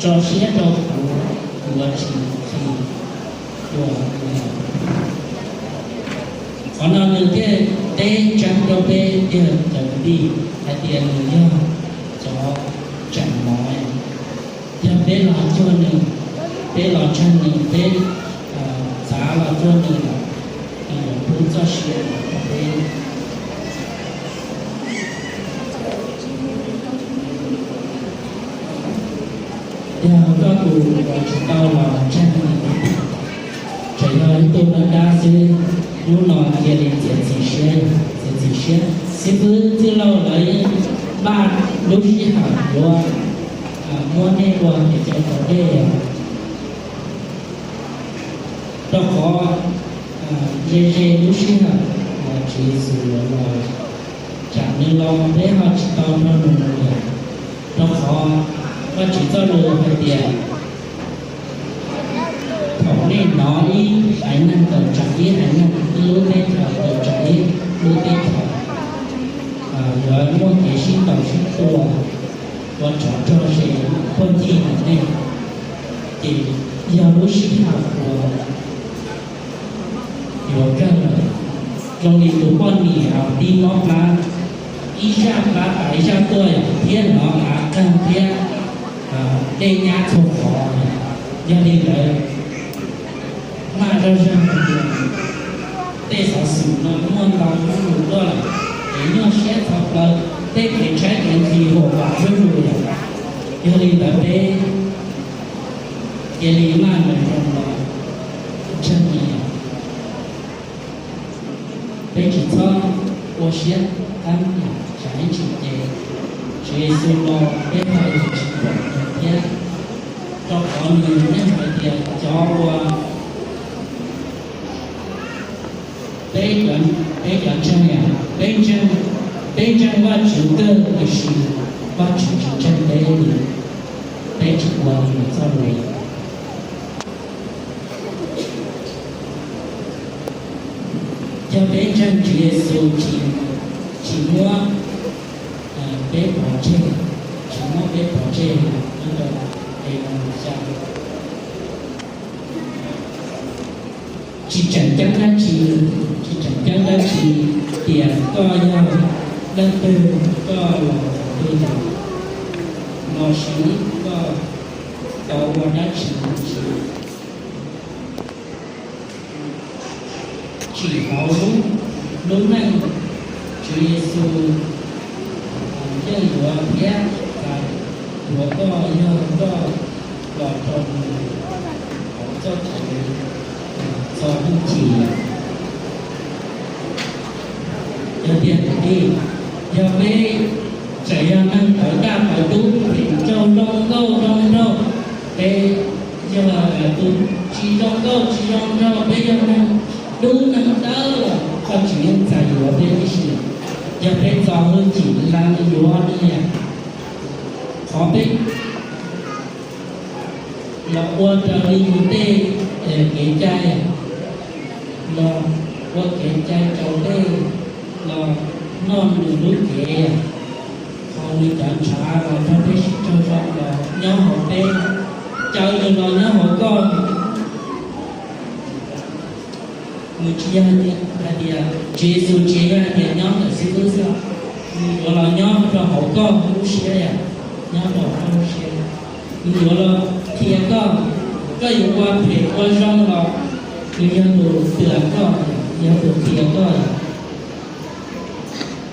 tso siab rau kuv, kuv yuav tsis txi dua. Qhov no nws thiaj teb tseeb rau peb tiag cov kwv tij hais tias nws yog cov tseem mov. Yog peb los cuag nws, peb los ntseeg nws, peb txav los cuag nws, nws yuav pub txoj sia rau peb. Yog koj tus uas tsis tau los ntseeg nws, tseem yog ib tug dab dab xwb, hnub no cia li txiav txim siab, txiav txim siab. Xib fwb Txwj Lauj lawv yeej npaj lub sij hawm yuav muab nej ua kev cai raus dej os. Rau qhov ze ze lub sij hawm uas Tswv Yexus yuav los, tsam nws los peb ho tsis tau nrog nws mus lawm. Rau qhov Vajtswv txoj lus hais tias, thaum nej hnov ib haiv neeg tawm tsam ib haiv neeg, ib lub teb chaws tawm tsam ib lub teb chaws, yuav muaj kev sib ntaus sib tua, ua tsov rog ze, puag ncig ntawm nej, ces yog lub sij hawm uas yuav kawg lawm. Zoo li tus poj niam tib mob plab, ib zaj plab tas ib zaj tuaj thiab hnov av qeeg thiab dej nyab txhua qhov. Yog li ntawd, maj zog zog hais tias tej xov xwm no muaj ntau hnub nws tuaj lawm, es nyuaj siab txhov plaws, tej kev tshaib kev nqhis huam vam zuj zus lawm. Yog li ntawd peb cia li maj nroos los ntseeg nws. Peb tsis txhob ua siab qab tsam ib tsam ces Tswv Yexus los peb ho yuav tsis pom nws thiab, rau qhov nws yeej hais tias cov uas peb, peb cov ntseeg, peb ntseeg, peb ntseeg Vajtswv kawg, tiam sis Vajtswv tsis ntseeg peb li, peb tsis ua li nws txoj lus. Yog peb ntseeg Tswv Yexus tsis, tsis muab peb pov tseg, tsis muab peb pov tseg, tsis tseem ceeb dab tsi, tsis tseem ceeb dab tsi tias koj yog leej twg, koj los twg, los sis koj tau ua dab tsi, tsim hauv lub neej, Tswv Yexus yeej yuav thiab yuav koj yog koj los rau nws hauv txoj kev txo hwj chim. Yog tias, yog peb tseem yog neeg tawv daj tawv dub, phem nraug zoo nkauj zoo nraug, peb yog tus tsis zoo nkauj tsis zoo nraug, peb yog neeg dub neeg dawb los Vajtswv yeej txais yuav peb tib si. Yog peb txo hwj chim, nws yuav tiag. Qhov peb los ua raws li nws tej kev cai, los ua kev cai raus dej, los noj nws lub cev, haus nws cov ntshav los nrog peb sib raug zoo los nyob hauv peb, caw nws los nyob hauv koj. Nws tsis yog hais tias, Tswv Yexus tsis yog hais tias nyob ntawm xib fwb xwb, nws yuav los nyob rau hauv koj lub siab, nyob rau hauv koj lub siab. Nws yuav los qhia koj, koj yuav ua phem ua zoo los nws yog tus twam koj, yog tus qhia koj.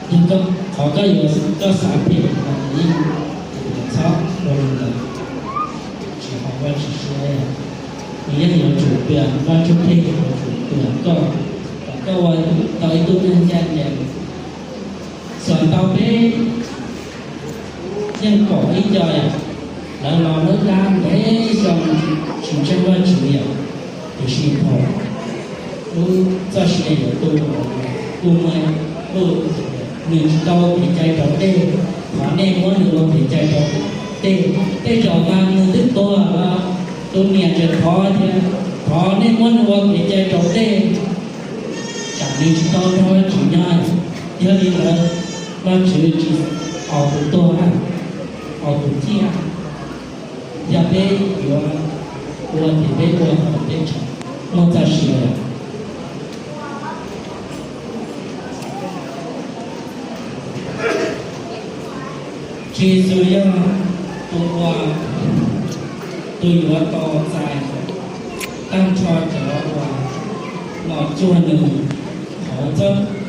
Yog qhov koj yuav, koj xav phem los nws yeej txhob ua li ntawd, tsis haum Vajtswv siab. Nws yeej yuav tsum twam koj tsuj plig, yuav tsum twam koj kom koj ua tau ib tug neeg ncaj ncees. Txawm ntau peb yeej pom ib co lawv los lawv dab ntev xyoo tsis ntseeg Vajtswv li, tiam sis thaum lub txoj sia yuav tu, kuj muaj, kuj, nws tsis tau kev cai raus dej, thov nej muab nws ua kev cai raus dej. Tej zaum mas nws twb tuag los tus niam tseem thov tias, thov nej muab nws ua kev cai raus dej, tsam nws tsis tau nrog Vajtswv nyob. Yog li ntawd, Vajtswv tsis aus tus tuag, aus tus ciaj. Yog peb yuav ua ces peb ua kom peb tseem muaj txoj sia. Tswv Yexus yog tus uas, tus yuav tau txais tag nrho cov uas los cuag nws hauv txoj